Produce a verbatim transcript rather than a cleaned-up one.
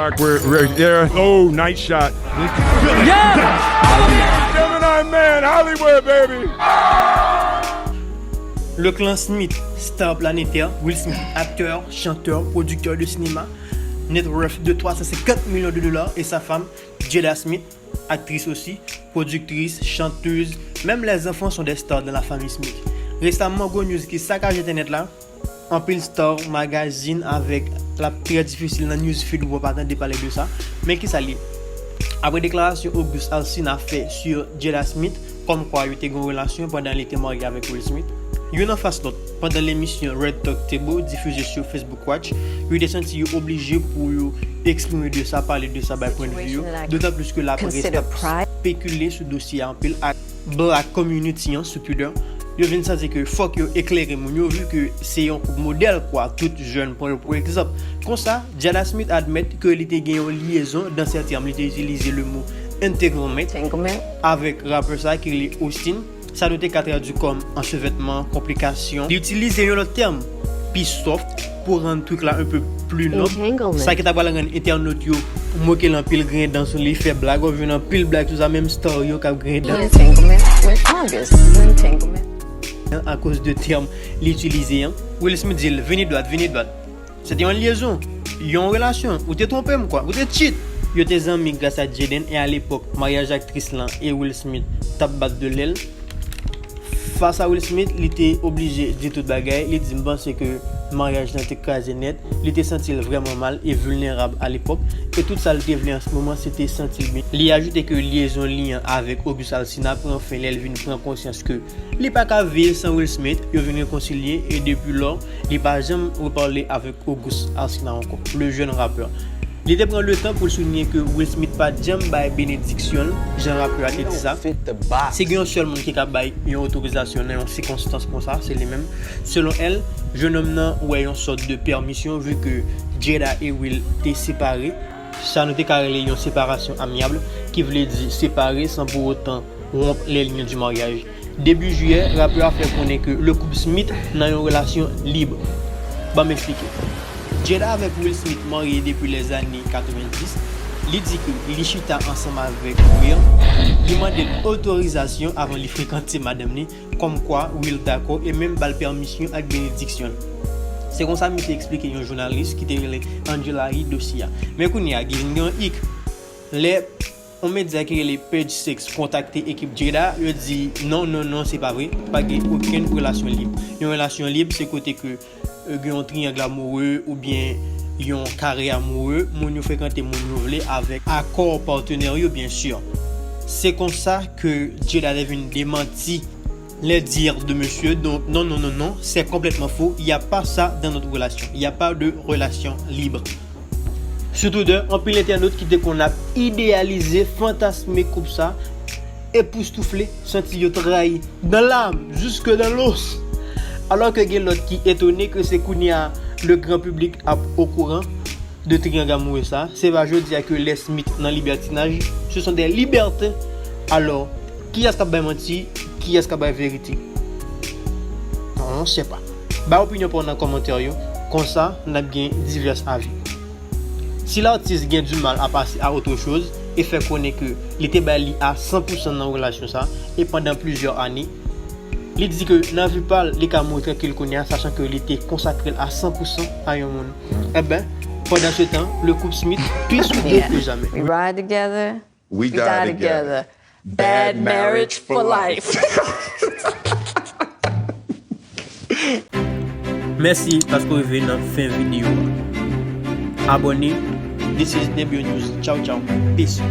Backward, right there. Oh, nice shot. Yeah! Gemini man, Hollywood, baby. Le clan Smith, star planétaire, Will Smith, acteur, chanteur, producteur de cinéma, net worth de trois cent cinquante millions de dollars, et sa femme, Jada Smith, actrice aussi, productrice, chanteuse, même les enfants sont des stars dans la famille Smith. Resaman, gwo news ki sakaje entènèt la, anpil star, magazin avèk l ap trè difisil nan news feed ou pa tande pale de sa. Men kisa l ye? Apre deklarasyon August Alsina fè sou Jada Smith, kòmkwa yo te gen yon relasyon pandan li te marye avèk Will Smith, youn anfas lòt, pandan lemisyon Red Talk Table difize sou Facebook Watch, yo te santi yo oblije pou yo eksprime de sa, pale de sa, bay pwennvi yo, dotan plis ke laprès t ap spekile sou dosye a anpil ak Black community an sou Twitter, yo vin santi ke fòk yo eklere moun yo, vi ke se yon koup modèl kwa, tout jèn pran yo pou egzanp. Konsa, Jada Smith admèt ke li te gen yon lyezon, dans ses termes, li te itilize le mo entanglement avèk rapè sa ki rele Austin. Sa nou te ka tradui kòm ansevètman, konplikasyon. Li itilize yon lòt tèm, pi soft, pou rann trik la un peu plus noble. Sa ki ta pral rann entènot yo moke l anpil, griyen dan sou li, fè blag, w ap jwenn anpil blag sou sa, menm star yo k ap griyen dan. Entanglement with August. Entanglement. Akoz de tèm li itilize an. Will Smith di l, vini dwat, vini dwat. Se te yon lyezon, yon relasyon, ou te twonpe m kwa, ou te cheat. Yo te zanmi gras a Jaden e alepòk, maryaj aktris lan e Will Smith t ap bat de lèl. Fas a Will Smith, li te oblije di tout bagay, li di, m panse ke maryaj lan te kraze nèt, li te santi l vrèman mal e vilnerab alepòk, e tout sa l te vle an se moman se te santi l byen. Li ajoute ke lyezon li an avèk August Alsina pran fen lè l vin pran konsyans ke li pa ka viv san Will Smith, yo vin rekonsilye e depi lò, li pa janm repale avèk August Alsina ankò, le jeune rappeur. Li te pran letan pou l soulinye ke Will Smith pa t janm bay benediksyon l, jan rapè a te di sa. Se gen yon sèl moun ki ka bay yon otorizasyon nan yon sikonstans konsa, se li menm. Selon èl, jennonm nan wè yon sòt de pèmisyon, vi ke Jada e Will te separe. Sa nou te ka rele yon separasyon amyab, ki vle di separe san pou otan wonp les liens du mariage. Debi jiyè, rapè a fè konnen ke le couple Smith nan yon relasyon lib. Ban m eksplike. Jada avèk Will Smith marye depi lèzane katrevenndis. Li di ke li chita ansanm avèk Will, li mande l otorizasyon avan li frekante madanm li, kòmkwa Will dakò e menm ba l pèmisyon ak benediksyon l. Se konsa misye eksplike yon jounalis ki te rele Angela Yee dosye a. Men kounye a, gen yon hik. Lè yon medya ki rele Page Six kontakte ekip Jada, yo di non, non, non, se pa vre. Pa gen okenn relasyon lib. Yon relasyon lib, se kote ke, euh, gen yon triyang amoure oubyen yon kare amoure, moun yo frekante moun yo vle avèk akò patnè yo, byen si. Se konsa ke Jada te vin demanti les dires de monsieur. Donc, non, non, non, non, c'est complètement faux. Il n'y a pas ça dans notre relation. Il n'y a pas de relation libre. Sou Twitter, anpil entènot ki te konn ap ideyalize, fantasme koup sa, epoustoufle, santi yo trayi dans l'âme, jusque dans l'os. Alò ke gen lòt ki etone ke se kounye a le grand public ap okouran de triyang amoure sa. Se pa jodi a ke les Smith nan libètinaj, ce sont des libertins. Alò, kiyès k ap bay manti, kiyès k ap bay verite? On sait pas. Bay opinyon pa w nan kòmantè yo, konsa n ap gen divès avi. Si latis gen du mal à passer à autre chose e fè konnen ke li te bay li a san pou san nan relasyon sa e pandan plizyè ane, li di ke nan vi pa l, li ka mouri trankil kounye a, sachan ke li te konsakre l a san pou san a yon moun. Enben, pandan se tan, le couple Smith, plus soudé que jamais. We ride together. We We die together. Bad marriage for life. Mèsi paske w rive nan fen videyo a. Abòne. This is Nebio News. Tchaw, tchaw. Peace.